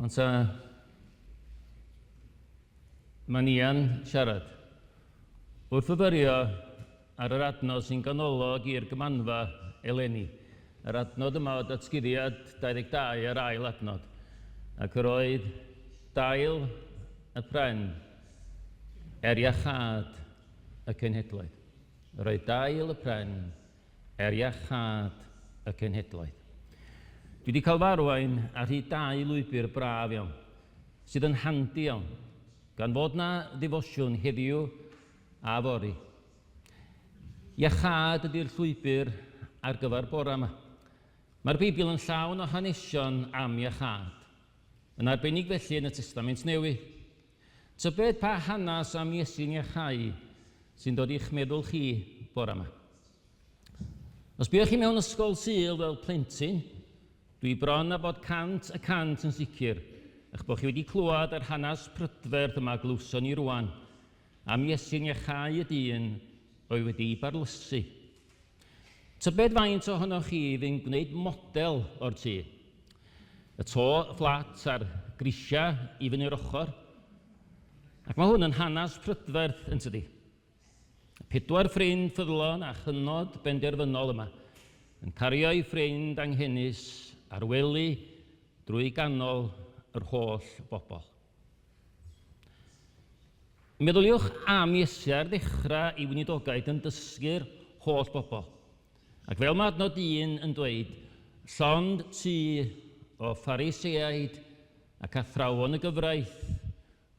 Ond ta, mae Nia'n siarad. Wrth fyfyrio ar yr adnod sy'n ganolog i'r gymanfa eleni, yr adnod yma o Datguddiad 22 a'r ail adnod, ac yr oedd dail y pren er iachâd y cenhedloedd. Yr oedd dail y pren er iachâd y cenhedloedd. Dwi wedi cael fy arwain ar hyd dau lwybr braf iawn, sydd yn handi iawn, gan fod 'na ddifosiwn heddiw a fory. Iachâd ydy'r llwybr ar gyfer bore yma. Mae'r Beibl yn llawn o hanesion am iachâd, yn arbennig felly yn y Testament Newydd. Tybed pa hanes am Iesu'n iachau sy'n dod i'ch meddwl chi bore yma? Os buoch chi mewn ysgol Sul fel plentyn, dwi bron â bod 100% yn sicr eich bod chi wedi clywed yr hanes prydferth yma glywson ni rwan am Iesu'n iachau y dyn oedd wedi'i barlysu. Tybed faint ohonoch chi fu'n gwneud model o'r tŷ? Y to fflat a'r grisiau i fyny'r ochr. Ac mae hwn yn hanes prydferth yn tydi? Y pedwar ffrind ffyddlon a chynod benderfynol yma yn cario eu ffrind anghenus ar wely drwy ganol yr holl bobl. Meddyliwch am Iesu ar ddechrau ei weinidogaeth yn dysgu'r holl bobl. Ac fel mae adnod un yn dweud, llond tŷ o Phariseaid ac athrawon y gyfraith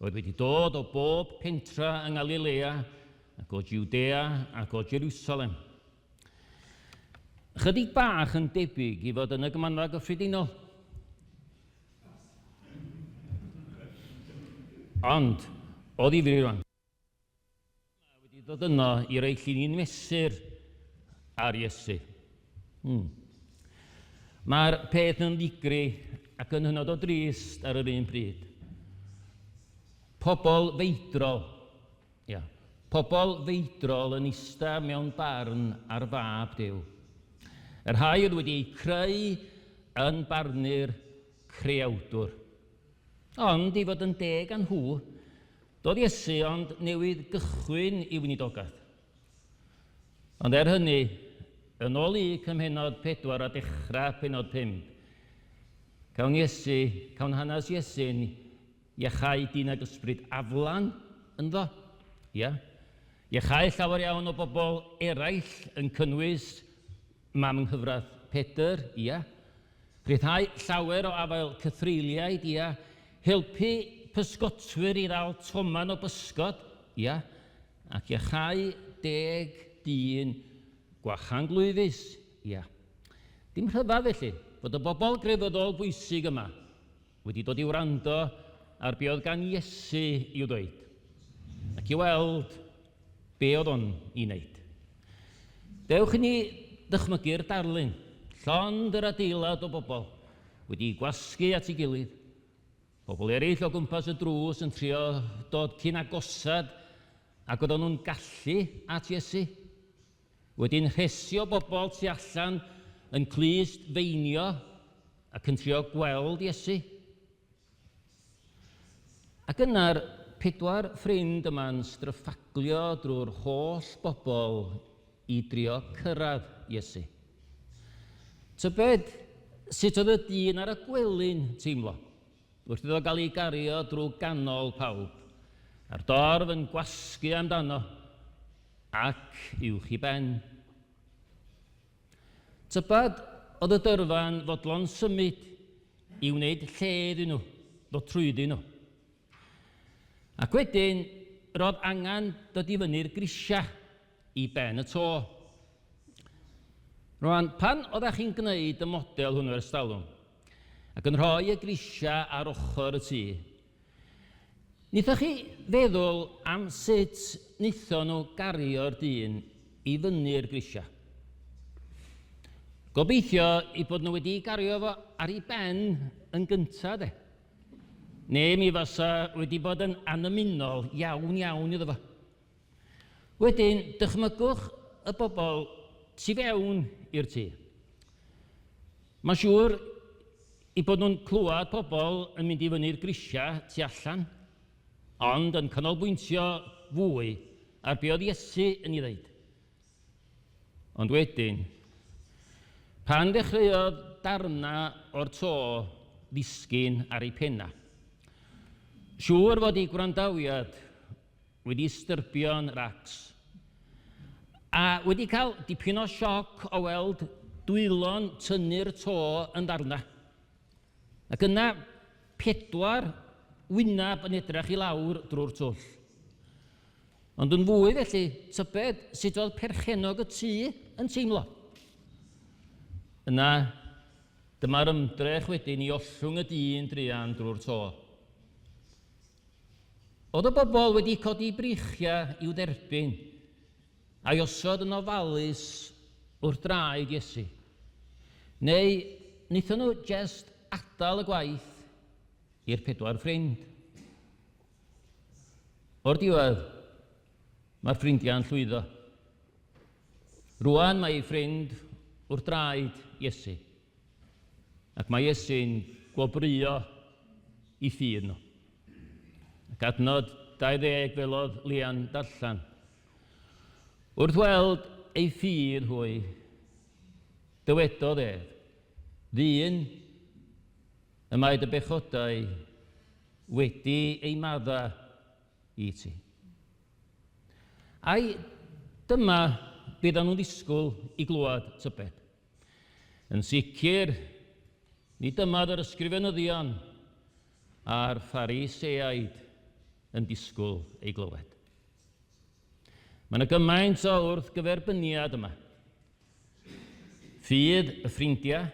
oedd wedi dod o bob pentra yng Ngalilea ac o Jwdea ac o Jerusalem. Ychydig bach yn debyg i fod yn y Gymanfa Gyffredinol. Ond, o ddifri rwan. Mae wedi dod yno i roi llinyn mesur ar Iesu. Hmm. Mae'r peth yn ddigri ac yn hynod o drist ar yr un pryd. Pobl feidrol, ia, pobl feidrol yn ista mewn barn ar fab Duw. Y rhai oedd wedi eu creu yn barnu'r creawdwr. Ond, i fod yn deg â nhw, doedd Iesu ond newydd gychwyn ei weinidogaeth. Ond er hynny, yn ôl Luc ym mhennod 4 a dechrau pennod 5, cawn Iesu, cawn hanes Iesu'n iachau dyn ag ysbryd aflan ynddo. Ia. Iachau llawer iawn o bobl eraill yn cynnwys mam yng nghyfraith Pedr, ia. Rhyddhau llawer o afael cythreuliaid, ia. Helpu pysgotwyr i ddal toman o bysgod, ia. Ac iachau deg dyn gwachanglwyfus, ia. Dim rhyfedd, felly, fod y bobl grefyddol bwysig yma wedi dod i wrando ar be oedd gan Iesu i'w ddweud, ac i weld be oedd o'n i wneud. Dewch i ni ddychmygu'r darlun, llond yr adeilad o bobl wedi'u gwasgu at ei gilydd, pobl eraill o gwmpas y drws yn trio dod cyn agosad ag oedden nhw'n gallu at Iesu. Wedyn rhesi o bobl tu allan yn clust feinio ac yn trio gweld Iesu. Ac yna'r pedwar ffrind yma'n stryffaglio drwy'r holl bobl i drio cyrraedd Iesu. Tybed sut oedd y dyn ar y gwely'n teimlo wrth iddo gael ei gario drwy ganol pawb, a'r dorf yn gwasgu amdano ac uwch i ben. Tybed oedd y dyrfa'n fodlon symud i wneud lle iddyn nhw, ddod trwyddyn nhw. Ac wedyn, roedd angen dod i fyny'r grisiau i ben y to. Rwan, pan oeddech chi'n gwneud y model hwnnw ers talwm, ac yn rhoi y grisiau ar ochr y tŷ, Wnaethoch chi feddwl am sut wnaethon nhw gario'r dyn i fyny'r grisiau? Gobeithio eu bod nhw wedi gario fo ar ei ben yn gyntaf, de. Neu mi fasa wedi bod yn annymunol iawn iawn iddo fo. Wedyn, dychmygwch y bobl tu fewn i'r tŷ. Mae'n siŵr eu bod nhw'n clywed pobl yn mynd i fyny'r grisiau tu allan, ond yn canolbwyntio fwy ar be oedd Iesu yn ei ddeud. Ond wedyn, pan ddechreuodd darnau o'r to ddisgyn ar eu pennau, siŵr fod eu gwrandawiad wedi styrbio'n racs, a wedi cael dipyn o sioc o weld dwylo'n tynnu'r to yn ddarnau. Ac yna pedwar wyneb yn edrych i lawr drwy'r twll. Ond yn fwy felly, tybed sut oedd perchennog y tŷ yn teimlo? Yna, dyma'r ymdrech wedyn i ollwng y dyn druan drwy'r to. Oedd y bobl wedi codi breichiau i'w dderbyn, a'i osod yn ofalus wrth draed Iesu? Neu wnaethon nhw jest adael y gwaith i'r pedwar ffrind? O'r diwedd, mae'r ffrindiau'n llwyddo. Rwan mae ei ffrind wrth draed Iesu. Ac mae Iesu'n gwobrwyo i ffydd nhw. Ac adnod 20 fel oedd Lian darllen. Wrth weld ei ffydd hwy, dywedodd ef, Ddyn, y mae dy bechodau wedi ei madda i ti. Ai dyma byddan nhw'n ddisgwyl i glywed tybed? Yn sicr, nid dyma yr ysgrifenyddion a'r Phariseaid yn disgwyl ei glywed. Mae yna gymaint o wrthgyferbyniad yma. Ffydd y ffrindiau,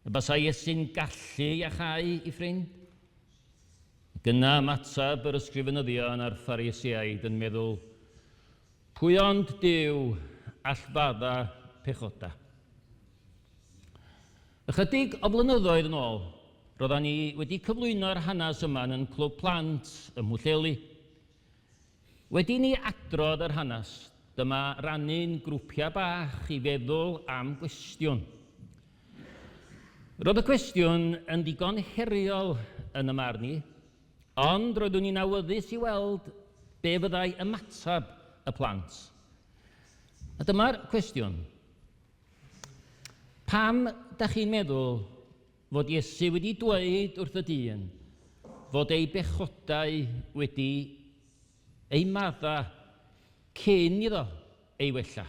y basai Iesu'n gallu iachau i ffrind. Ac yna ymateb yr ysgrifenyddion a'r Phariseaid yn meddwl, Pwy ond Duw all fadda pechoda? Ychydig o flynyddoedd yn ôl, roeddan ni wedi cyflwyno'r hanes yma yn Clwb Plant ym Mhwllheli. Wedi i ni adrodd yr hanes, dyma rannu'n grwpiau bach i feddwl am gwestiwn. Roedd y cwestiwn yn ddigon heriol yn y marn i, Ond roeddwn i'n awyddus i weld be fyddai ymateb y plant. A dyma'r cwestiwn. Pam da chi'n meddwl fod Iesu wedi dweud wrth y dyn fod ei bechodau wedi eu madda cyn iddo ei wella?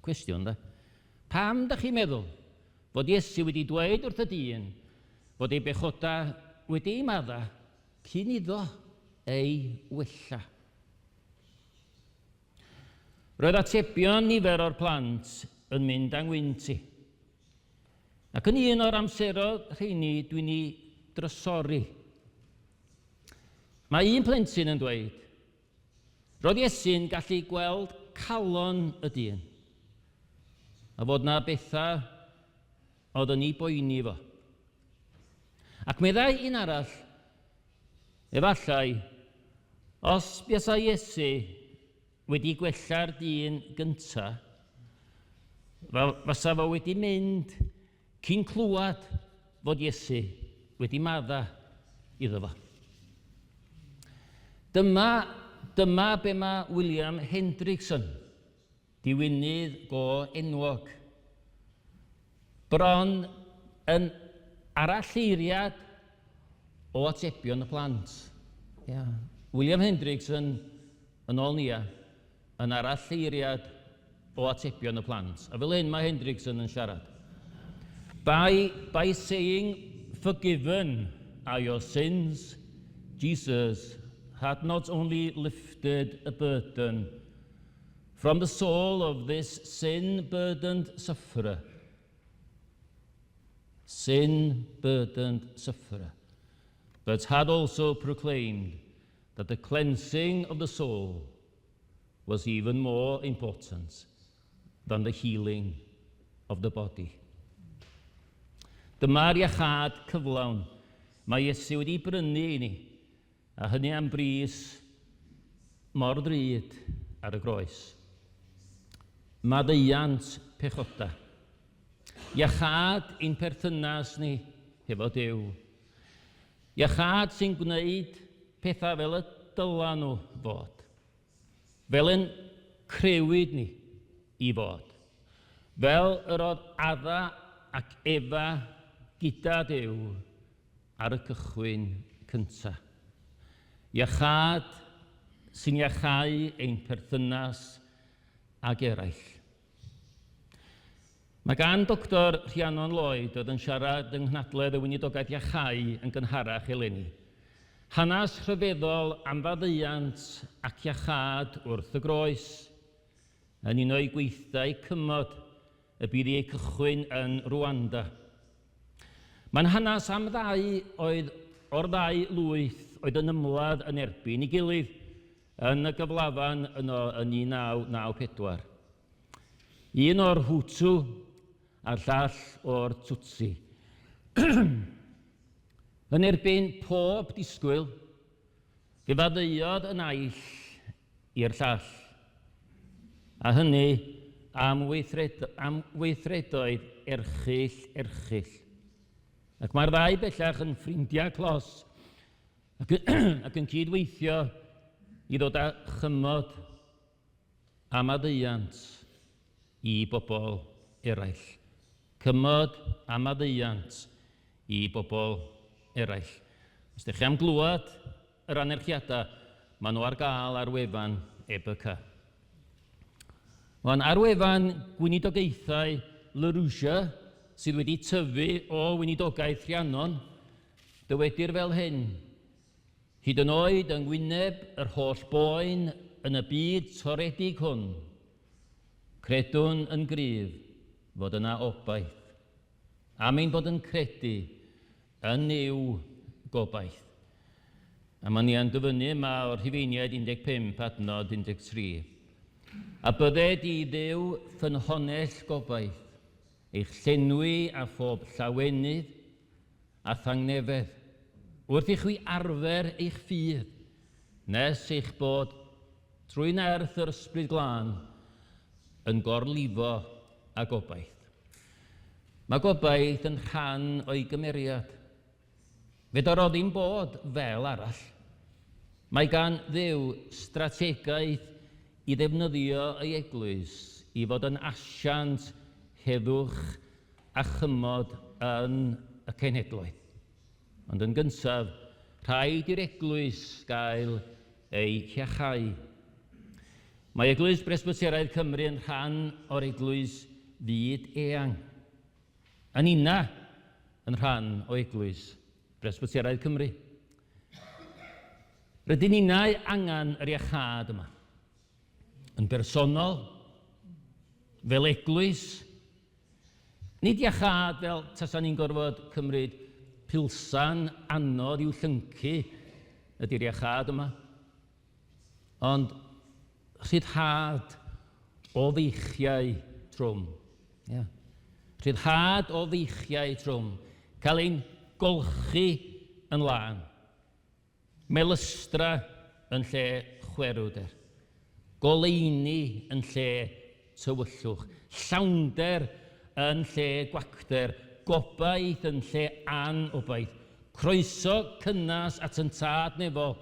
Cwestiwn, da. Pam da chi'n meddwl fod Iesu wedi dweud wrth y dyn fod ei bechodau wedi ei madda cyn iddo ei wella? Roedd atebion nifer o'r plant yn mynd â ngwynt i. Ac yn un o'r amseroedd rheini dwi'n ei drysori. Mae un plentyn yn dweud, Roedd Iesu'n gallu gweld calon y dyn, a fod 'na bethau oedd yn ei boeni fo. Ac meddai un arall, efallai, os buasai Iesu wedi gwella'r dyn gynta, fasa fo wedi mynd Cyn clywed fod Iesu wedi madda iddo fo. Dyma, dyma be mae William Hendrickson, diwinydd go enwog, bron yn aralleiriad o atebion y plant. Yeah. William Hendrickson, yn ôl Nia, yn aralleiriad o atebion y plant. A fel hyn mae Hendrickson yn siarad. By, by saying, forgiven are your sins, Jesus had not only lifted a burden from the soul of this sin-burdened sufferer, sin-burdened sufferer, but had also proclaimed that the cleansing of the soul was even more important than the healing of the body. Dyma'r iachâd cyflawn mae Iesu wedi brynu i ni, a hynny am bris mor ddrud ar y groes. Maddeuant pechodau. Iachâd ein perthynas ni hefo Duw. Iachâd sy'n gwneud pethau fel y dyla nhw fod. Fel yn creuwyd ni i fod. Fel yr oedd Adda ac Efa gyda Duw ar y cychwyn cyntaf. Iachâd sy'n iachau ein perthynas ag eraill. Mae gan Doctor Rhiannon Lloyd, oedd yn siarad yng Nghynhadledd y Weinidogaeth Iachau yn gynharach eleni, hanes rhyfeddol am faddeuant ac iachâd wrth y groes, yn un o'i gweithdai cymod y bydd ei cychwyn yn Rwanda. Mae'n hanes am ddau oedd o'r ddau lwyth oedd yn ymladd yn erbyn ei gilydd yn y gyflafan yno yn 1994. Un o'r Hutu a'r llall o'r Tutsi. Yn erbyn pob disgwyl, fe faddeuodd y naill i'r llall, a hynny am, weithred, am weithredoedd erchyll erchyll. Ac mae'r ddau bellach yn ffrindiau clos ac, ac yn cydweithio i ddod â chymod a maddeuant i bobl eraill. Cymod a maddeuant i bobl eraill. Os ydych chi am glywed yr anerchiadau, maen nhw ar gael ar wefan EBC. Wan, ar wefan Gweinidogaethau LaRouche, sydd wedi tyfu o weinidogaeth Rhiannon, dywedir fel hyn, Hyd yn oed yng ngwyneb yr holl boen yn y byd toredig hwn, credwn yn gryf fod yna obaith, am ein bod yn credu yn Nuw gobaith. A mae ni yn dyfynnu yma o'r Rhufeiniaid 15 adnod 13. A bydded i Dduw ffynhonnell gobaith, eich llenwi â phob llawenydd a thangnefedd, wrth i chwi arfer eich ffydd, nes eich bod, trwy nerth yr Ysbryd Glân, yn gorlifo â gobaith. Mae gobaith yn rhan o'i gymeriad. Fedar o ddim bod fel arall. Mae gan Dduw strategaeth i ddefnyddio ei eglwys i fod yn asiant heddwch a chymod yn y cenhedloedd. Ond yn gyntaf, rhaid i'r eglwys gael ei hiachau. Mae Eglwys Bresbyteraidd Cymru yn rhan o'r eglwys fyd eang. A ninna yn rhan o Eglwys Bresbyteraidd Cymru. Rydyn ninnau angen yr iachâd yma. Yn bersonol, fel eglwys, nid iachâd fel tasa ni'n gorfod cymryd pilsan anodd i'w llyncu ydy'r iachâd yma, ond rhyddhad o feichiau trwm. Yeah. Rhyddhad o feichiau trwm. Cael ein golchi yn lân. Melystra yn lle chwerwder. Goleuni yn lle tywyllwch. Llawnder yn lle gwacter. Gobaith yn lle anobaith. Croeso cynnes at yn Tad nefol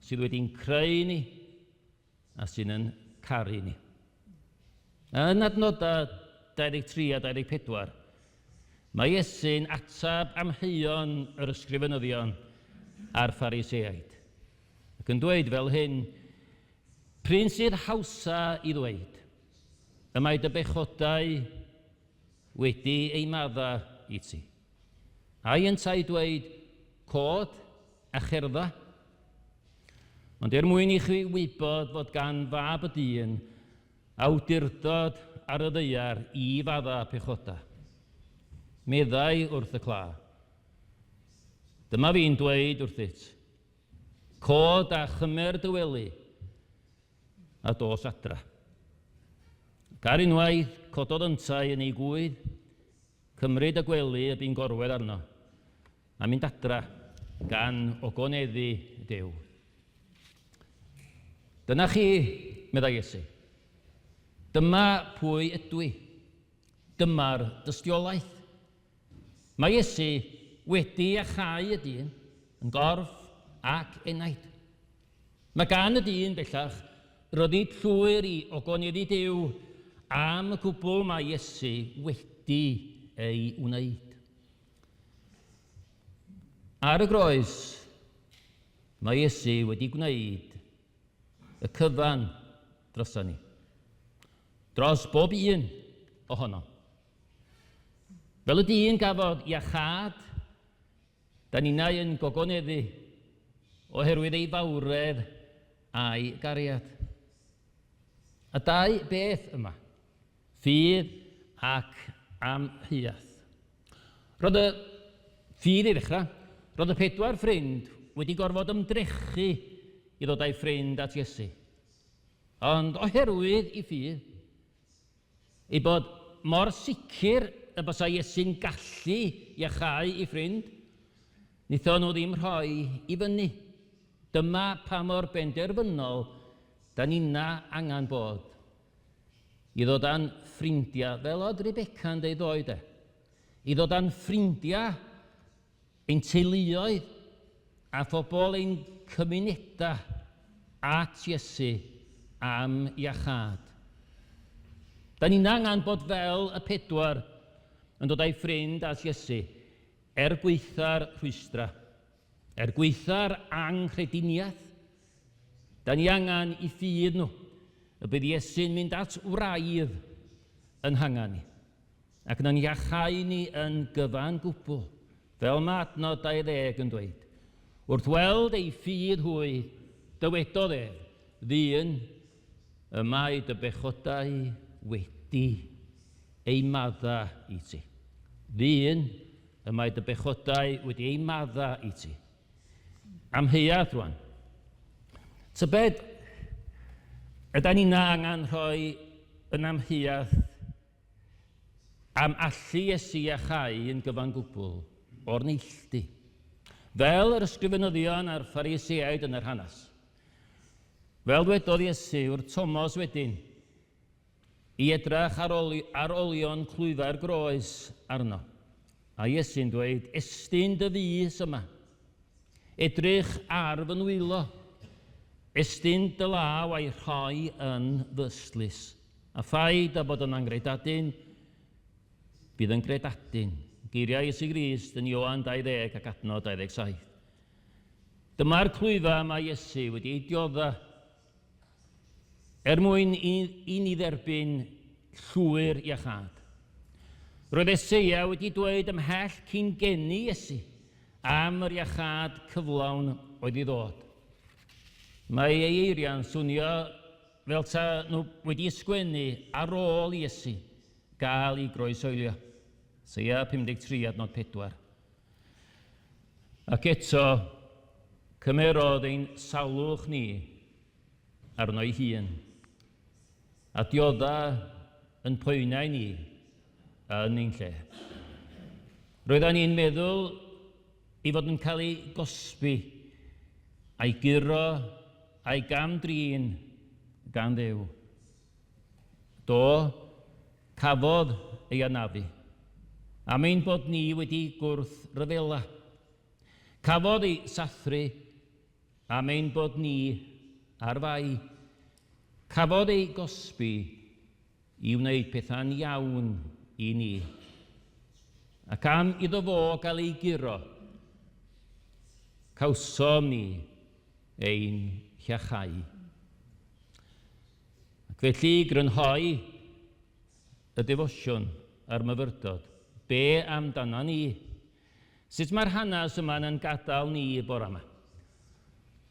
sydd wedi'n creu ni a sy'n yn caru ni. Yn adnodau 23 a 24, mae Iesu'n ateb amheuon yr ysgrifenyddion a'r Phariseaid, ac yn dweud fel hyn, Prin sydd hawsa i ddweud, y mae dy bechodau wedi ei madda i ti. Ai yntau dweud, Cod a cherdda? Ond er mwyn i chwi wybod fod gan Fab y Dyn awdurdod ar y ddaear i fadda pechoda, meddai wrth y cla, Dyma fi'n dweud wrthyt, cod a chymer dy wely, a dos adra. Ac ar unwaith, cododd yntau yn ei gŵydd, cymryd y gwely y bu'n gorwedd arno, a mynd adra, gan ogoneddu Duw. Dyna chi, meddai Iesu. Dyma pwy ydw i. Dyma'r dystiolaeth. Mae Iesu wedi iachau y dyn, yn gorff ac enaid. Mae gan y dyn bellach ryddid llwyr i ogoneddu Duw am y cwbl mae Iesu wedi ei wneud. Ar y groes, mae Iesu wedi gwneud y cyfan droson ni. Dros bob un ohonom. Fel y dyn gafodd iachâd, da ninnau yn gogoneddu oherwydd ei fawredd a'i gariad. A dau beth yma, ffydd ac amheuaeth. Roedd y ffydd i ddechrau, roedd y pedwar ffrind wedi gorfod ymdrechu i ddod â'i ffrind at Iesu. Ond oherwydd i ffydd, ei bod mor sicr y bysa Iesu'n gallu iachau ei ffrind, wnaethon nhw ddim rhoi i fyny. Dyma pa mor benderfynol da ninna angen bod i ddod â'n ffrindiau, fel oedd Rebecca'n deud ddoe de, i ddod â'n ffrindiau, ein teuluoedd a phobl ein cymunedau at Iesu am iachâd. Da ni'n angen bod fel y pedwar yn dod â'i ffrind at Iesu er gwaetha'r rhwystrau, er gwaetha'r anghrediniaeth. Da ni angen i ffydd nhw y bydd Iesu'n mynd at wraidd yn hangen ni. Ac yna'n iachau ni yn gyfan gwbl, fel mae adnod 20 yn dweud. Wrth weld eu ffydd hwy, dywedodd ef, Ddyn, y mae dy bechodau wedi eu madda i ti. Ddyn, y mae dy bechodau wedi eu madda i ti. Amheuaeth rwan. Tybed, ydan ni'n angen rhoi yn amheuaeth am allu Iesu iachau yn gyfan gwbl o'r neilltu, fel yr ysgrifenyddion a'r Phariseaid yn yr hanes. Fel dwedodd Iesu wrth Tomos wedyn, i edrach ar, oli, ar olion clwyfau'r groes arno. A Iesu'n dweud, estyn dy fys yma. Edrych ar fy nwylo. Estyn dy law a'i rhoi yn fy ystlys. A phaid â bod yn angredadun, bydd yn gredadun. Geiriau Iesu Grist yn Ioan 20 ac adnod 27. Dyma'r clwyfau mae Iesu wedi ei diodda er mwyn i, i ni dderbyn llwyr iachâd. Roedd Eseia wedi dweud ymhell cyn geni Iesu am yr iachâd cyflawn oedd i ddod. Mae ei eiriau'n swnio Fel ta nhw wedi ysgwennu ar ôl i Iesu gael ei groeshoelio. Isaia 53 adnod 4. Ac eto, cymerodd ein salwch ni arno'i hun, a diodda yn poenau ni yn ein lle. Roeddan ni'n meddwl ei fod yn cael ei gosbi, a'i guro, a'i gam-drin gan Dduw. Do, cafodd ei anafu, am ein bod ni wedi gwrthryfela. Cafodd ei sathru am ein bod ni ar fai. Cafodd ei gosbi i wneud pethau'n iawn i ni. Ac am iddo fo gael ei guro, cawsom ni ein hiachau. Ac felly i grynhoi y defosiwn a'r myfyrdod, be amdana ni? Sut mae'r hanes yma'n yn gadael ni bore yma?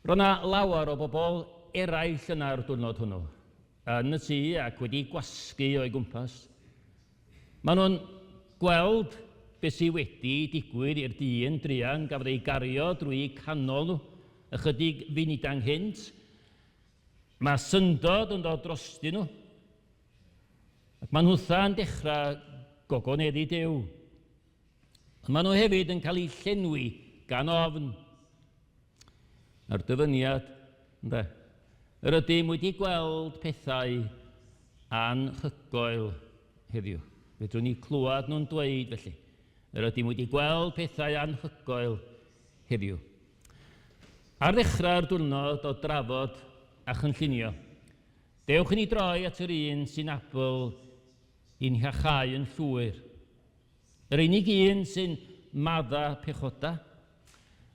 Roedd 'na lawer o bobl eraill yna'r diwrnod hwnnw, yn y tŷ ac wedi gwasgu o'i gwmpas. Maen nhw'n gweld beth sydd wedi digwydd i'r dyn druan gafodd ei gario drwy canol nhw ychydig funudau nghynt. Mae syndod yn dod drostyn nhw. Ac maen nhwtha'n dechrau gogoneddu Duw. Ond maen nhw hefyd yn cael eu llenwi gan ofn. A'r dyfyniad, ynde? Yr ydym wedi gweld pethau anhygoel heddiw. Fedrwn ni clywed nhw'n dweud felly, yr ydym wedi gweld pethau anhygoel heddiw. Ar ddechrau'r diwrnod o drafod a chynllunio, dewch i ni droi at yr un sy'n abl i'n hiachau yn llwyr. Yr unig un sy'n madda pechoda,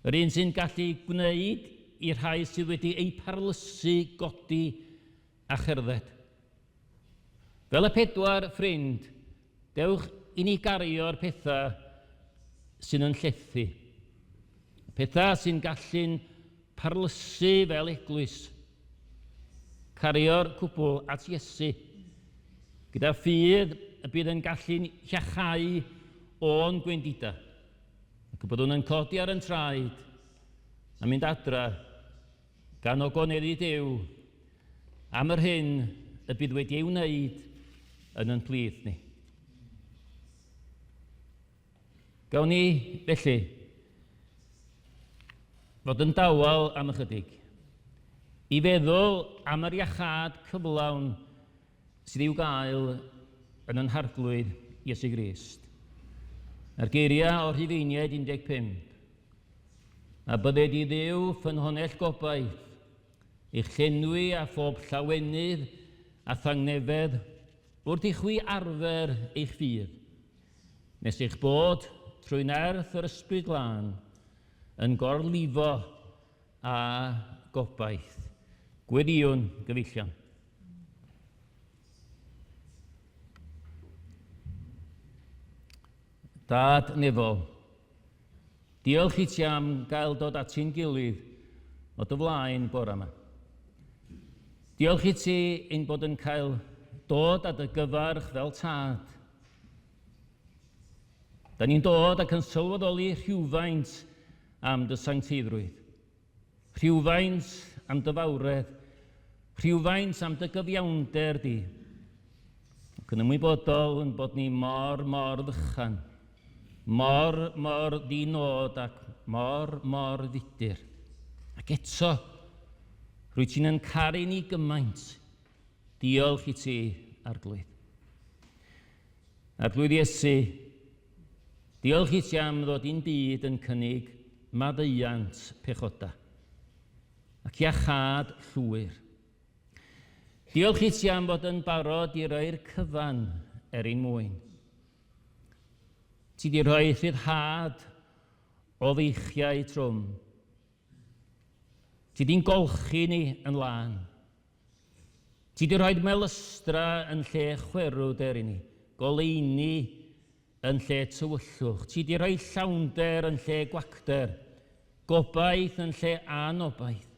yr un sy'n gallu gwneud i'r rhai sydd wedi eu parlysu godi a cherdded. Fel y pedwar ffrind, dewch i ni gario'r pethau sy'n yn llethu, y pethau sy'n gallu'n parlysu fel eglwys. Cario'r cwbl at Iesu, gyda ffydd y bydd yn gallu'n hiachau o'n gwendidau, ac y byddwn yn codi ar yn traed a mynd adra gan ogoneddu Duw am yr hyn y bydd wedi ei wneud yn yn plith ni. Gawn ni, felly, fod yn dawel am ychydig, i feddwl am yr iachâd cyflawn sydd i'w gael yn yn Harglwydd Iesu Grist. A'r geiriau o'r Rhufeiniaid 15, A bydded i Dduw ffynhonnell gobaith, eich llenwi â phob llawenydd a thangnefedd wrth i chwi arfer eich ffydd, nes eich bod, trwy nerth yr Ysbryd Glân, yn gorlifo â gobaith. Gweddïwn, gyfeillion. Dad nefol, diolch i ti am gael dod at ein gilydd o dy flaen bore yma. Diolch i ti ein bod yn cael dod at dy gyfarch fel tad. Da ni'n dod ac yn sylweddoli rhywfaint am dy sancteiddrwydd. Rhywfaint am dy fawredd, rhywfaint am dy gyfiawnder di, ac yn ymwybodol yn bod ni mor, mor fychan, mor, mor ddi-nod ac mor, mor fudur. Ac eto, rwyt ti'n yn caru ni gymaint. Diolch i ti, Arglwydd. Arglwydd Iesu, diolch i ti am ddod i'n byd yn cynnig maddeuant pechoda ac iachâd llwyr. Diolch i ti am fod yn barod i roi'r cyfan er ein mwyn. Ti di rhoi rhyddhad o feichiau trwm. Ti di'n golchi ni yn lân. Ti 'di rhoid melystra yn lle chwerwder i ni, goleuni yn lle tywyllwch. Ti 'di rhoi llawnder yn lle gwacter, gobaith yn lle anobaith.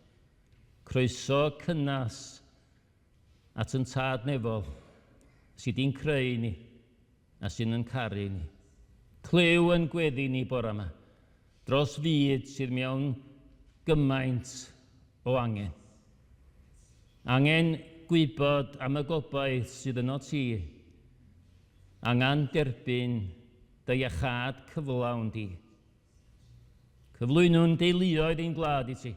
Croeso cynnes at yn Tad nefol, sy 'di'n creu ni a sy'n yn caru ni. Clyw yn gweddi ni bora 'ma, dros fyd sydd mewn gymaint o angen. Angen gwybod am y gobaith sydd yno ti. Angen derbyn dy iachâd cyflawn di. Cyflwynwn deuluoedd ein gwlad i ti,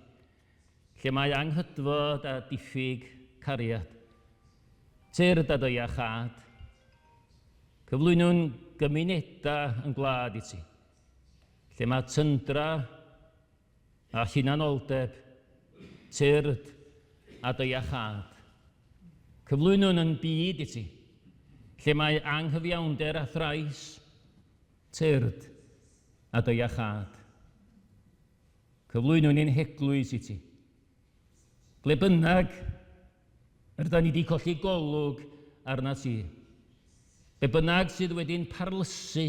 lle mae anghydfod a diffyg cariad. Tyrd a dy iachâd. Cyflwynwn gymunedau yn gwlad i ti, lle mae tyndra a hunanoldeb, tyrd a dy iachâd. Cyflwynwn yn byd i ti, lle mae anghyfiawnder a thrais, tyrd a dy iachâd. Cyflwynwn ein heglwys i ti. Ble bynnag rydan ni wedi colli golwg arnat ti, be bynnag sydd wedi'n parlysu,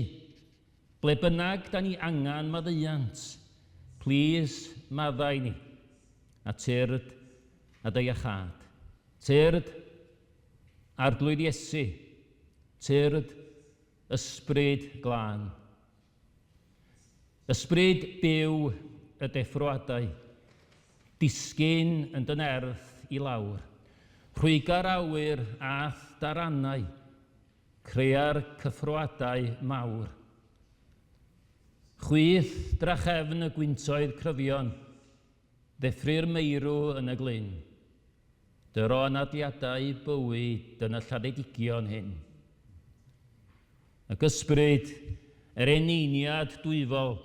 Ble bynnag da ni angen maddeuant, plîs maddau ni, a tyrd a dy iachâd. Tyrd, Arglwydd Iesu, tyrd, Ysbryd Glân. Ysbryd byw y deffroadau, disgyn yn dy nerth i lawr, rhwyga'r awyr a'th daranau, Crea'r cyffroadau mawr. Chwith drachefn y gwyntoedd cryfion, ddeffry'r meirw yn y glyn. Dyro anadliadau bywyd yn y lladdedigion hyn. Ac ysbryd yr eneiniad dwyfol,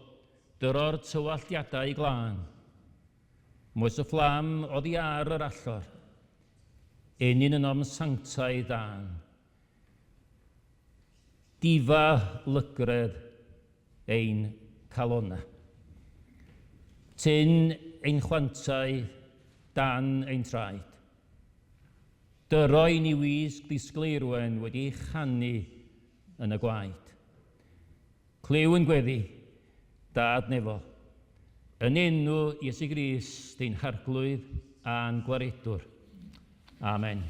dyro'r tywalltiadau glân. Moes y fflam oddi ar yr allor, ennyn ynom sanctaidd dân. Difa lygredd ein calonnau. Tyn ein chwantau dan ein traed. Dyro i ni wisg ddisgleirwen wedi ei chanu yn y gwaed. Clyw yn gweddi, Dad nefol, yn enw Iesu Grist ein Harglwydd a'n Gwaredwr. Amen.